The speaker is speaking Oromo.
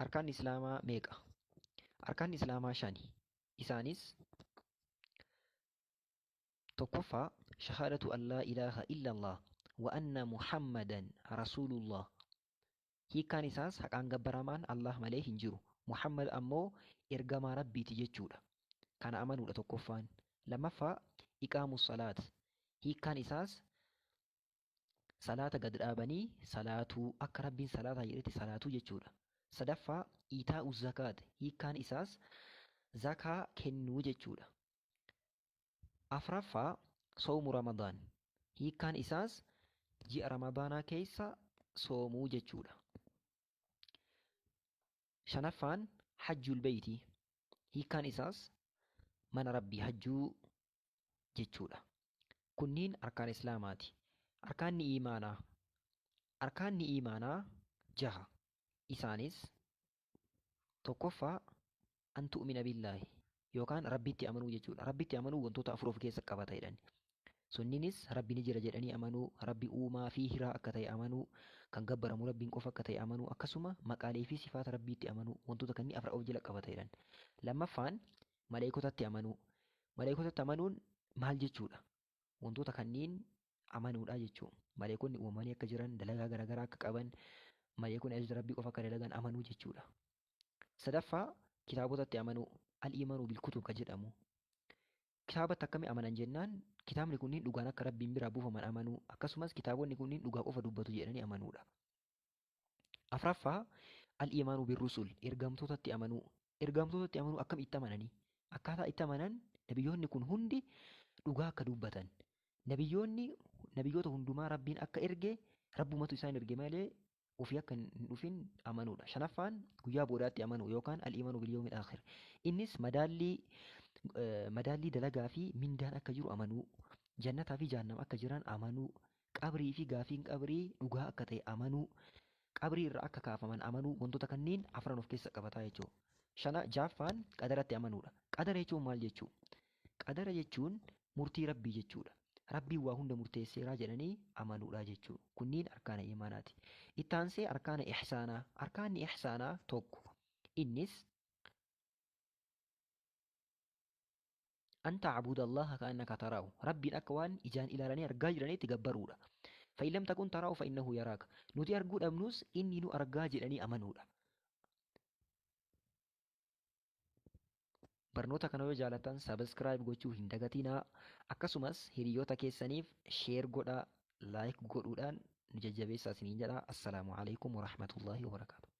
Arkaanni Islaamaa meeqa? Arkaanni Islaamaa shani. Isaanis tokkoffaa shahaadatu an laa ilaaha illallah wa anna Muhammadan rasuulullah. Hiikkaan isaas haqaan gabbaramaan Allaah malee hin jiru. Muhammad ammoo ergamaa Rabbiiti jechuudha. Kana amanuudha tokkoffaan. Lammaffaa iqaamu salaat. Hiikkaan isaas salaata gad dhaabanii salaatuu, akka Rabbiin salaataa jedhetti salaatuu jechuudha. Sadaffaa iitaa'u zakaat. Hiikkaan isaas zakaa kennuu jechuudha. Afraffaa sawmu Ramadaan. Hiikkaan isaas ji'a Ramadaanaa keessa soomuu jechuudha. Shanaffaan hajjul beeyti. Hiikkaan isaas mana Rabbii hajjuu jechuudha. Kunniin arkaan Islaamaati. Arkaanni iimaanaa. Arkaanni iimaanaa jaha. Isaanis tokkoffaa an tu'mina billaahi yookaan Rabbitti amanuu jechuudha. Rabbitti amanuu wantoota afur of keessa qabata jedhan. Sunninis Rabbi ni jira jedhanii amanuu, Rabbi uumaa fi hiraa akka ta'e amanuu, kan gabbaramu Rabbiin qofa akka ta'e amanuu, akkasuma maqaalee fi sifaata Rabbiitti amanuu wantoota kanneen afur of jala qabata jedhan. Lammaffaan maleekotatti amanuu. Maleekotatti amanuun maal jechuudha? Wantoota kanneen amanuudha jechuudha. Maleekonni uumamanii akka jiran, dalagaa garaagaraa akka qaban, maleekonni ajaja Rabbii qofa akka dalagan amanuu jechuudha. Sadaffaa kitaabotatti amanuu, al-iimaanu bil-kutub ka jedhamu. Kitaabatti akkami amanan jennaan kitaabni kunniin dhugaan akka Rabbiin biraa buufaman amanuu, akkasumas kitaabonni kunniin dhugaa qofa dubbatu jedhanii amanuudha. Afraffaa al-iimaanu bir-rusul, ergamtootatti amanuu. Ergamtootatti amanuu akkam itti amananii? Akkaataa itti amanan nabiyyoonni kun hundi dhugaa akka dubbatan. Nabiyyoonni nabiyyoota hundumaa Rabbiin akka erge Rabbumatu isaan erge malee ofii akka hin dhufin amanuudha. Shanaffaan guyyaa boodaatti amanuu yookaan al-iimaanu bil-yawmil aakhir. Innis madaallii madaallii dalagaa fi mindaan akka jiru amanuu, jannataa fi jahannam akka jiran amanuu, qabrii fi gaafiin qabrii dhugaa akka ta'e amanuu, qabrii irraa akka kaafaman amanuu wantoota kanneen afran of keessa qabataa jechuudha. Shana jaaffaan qadaratti amanuudha. Qadara jechuun maal jechuu? Qadara jechuun murtii Rabbii jechuudha. Rabbiin waa hunda murteesseeraa jedhanii amanuudha jechuudha. Kunniin arkaana iimaanaati. Itti aansee arkaana ihsaanaa. Arkaanni ihsaanaa tokko. Innis an ta'buda Allaha ka'annaka taraahu. Rabbiin akka waan ijaan ilaalanii argaa jiraniitti gabbaruudha. Fa'in lam takun taraahu fa'innahu yaraaka. Nuti arguu dhabnus inni nu argaa jedhanii amanuudha. Barnoota kana yoo jaalatan subscribe gochuu hin dagatinaa. Akkasumas hiriyoota keessaniif share godhaa, like godhuudhaan nu jajjabeessaa isiniin jedha. Assalaamu alaikum warahmatullaahi wabarakaatuh.